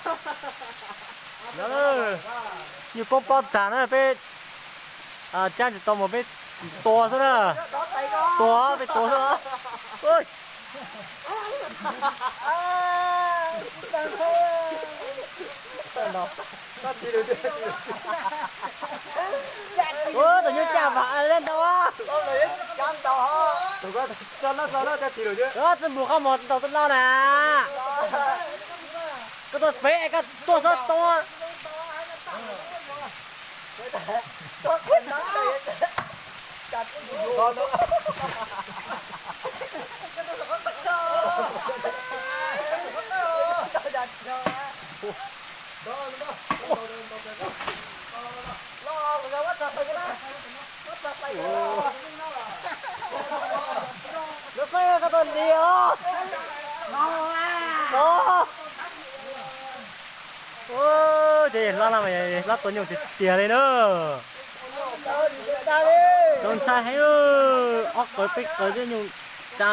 Yog, nyuj poob pob tsag na peb cab tsis tau mus peb tua xwb na. Tua peb tua xwb. Ua tus nyuj caj vam li ntau. Tsis mus qhov mos tsis tau tub loj na. Koj tuaj xev es koj tuaj xob too. Lub qeej koj tau li os. Ces hlob no mas hlob tua nyuj tiag tiag li na. Tau ntshai heev, ob qawv peb qawv tej nyuj tsa.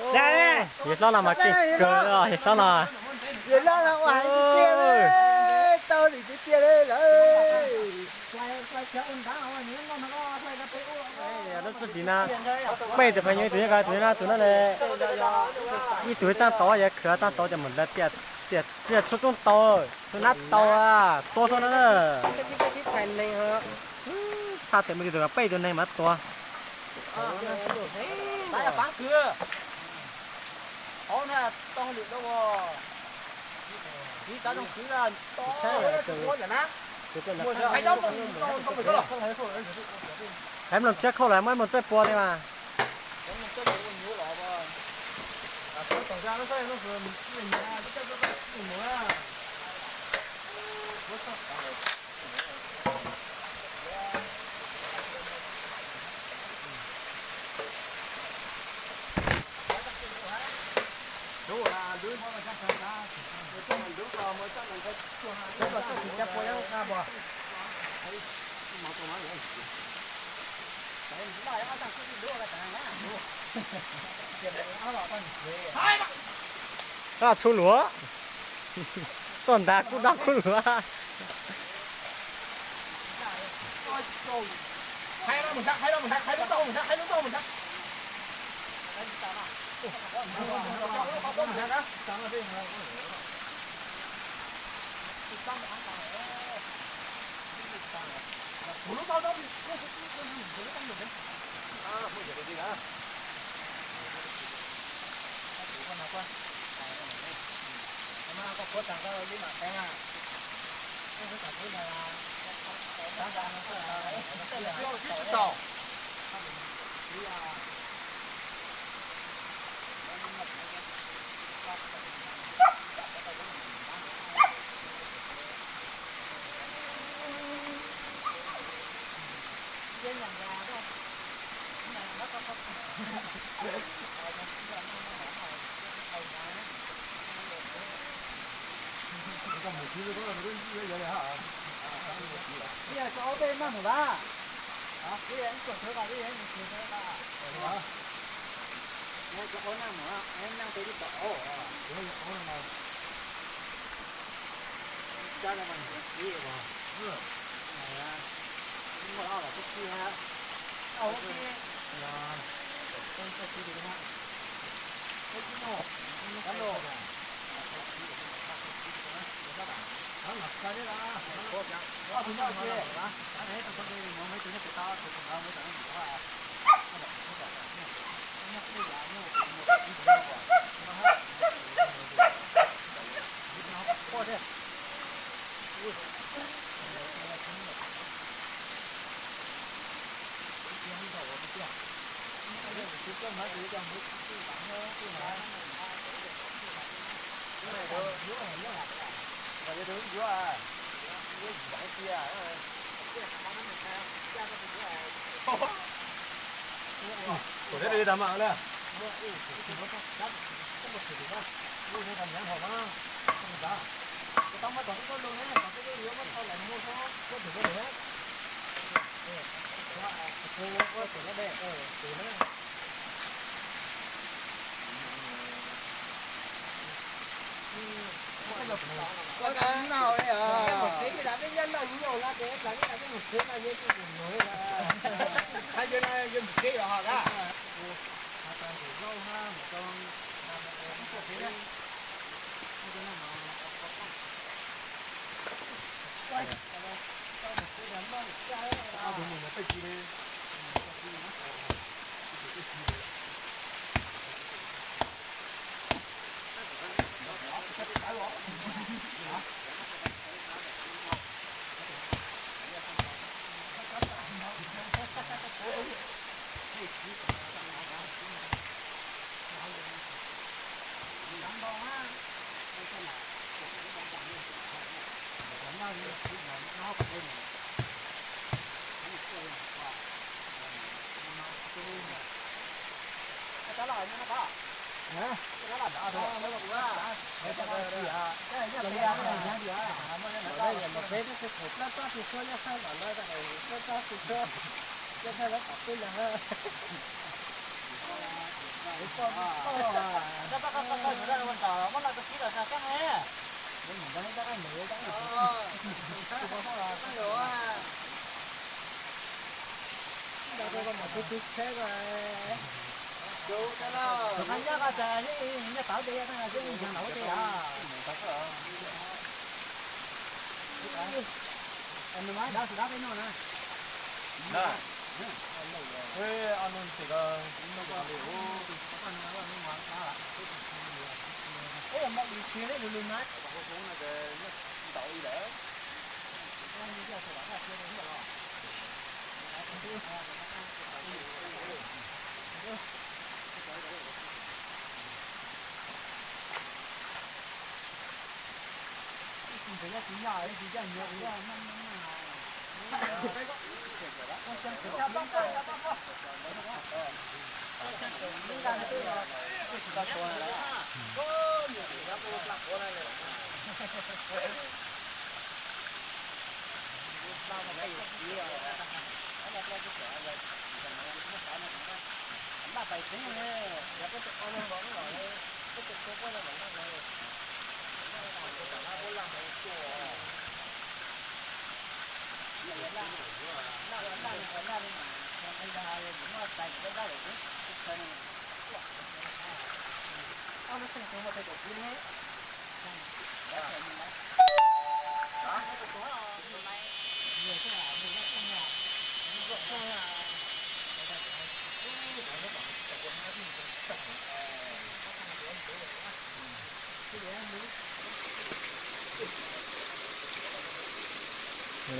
Yawg hlob no mas keej kawg os, yawg hlob no. Yawg hlob no ua heev tiag tiag li, tau li tiag tiag li lawm. Lub txuj tis na, peb tus pheej nyob ib tug nyob ko, tus nyob na, tus no ne, ib tug txaaj tauv, yog khwv txaaj tauv ces mus lawv tiaj, tiaj tshuab roob tau, tshuab nab tau, tua tau na. Tshaj them mus tus peb tus neeg mas tua. Hais mloog tshiab khauj los muab mloog txawj pua li mas. Koj txhub luav, txoj ntav kub dab kub luav.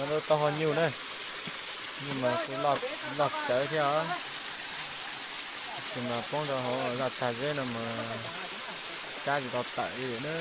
Lub taub hau nyuj na, nyuj mas kuj loj tsawv thiab os. Tab sis mas poob rau hauv zaj txag zeb no mas cab tsis tau tawm li na.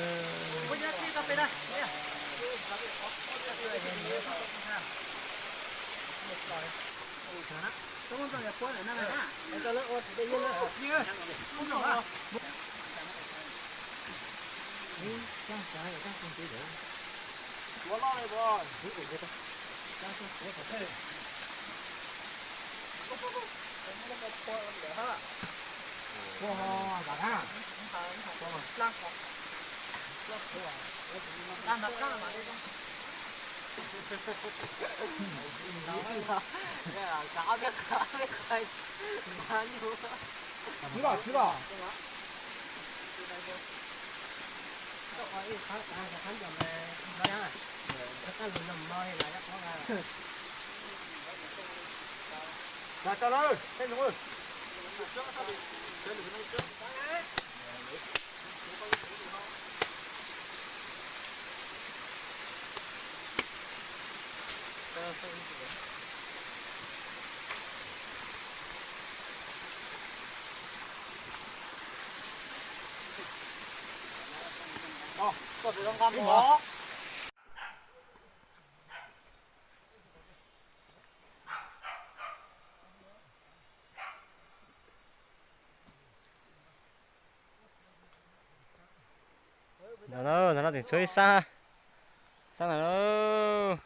Ntawm no, ntawm no tseem tshuav ib sab, sab ntawm no.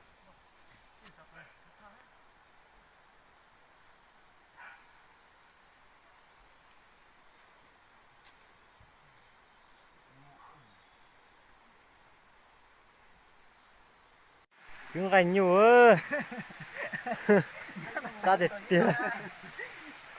Kwv nqaij nyuj, sab tiag tiag.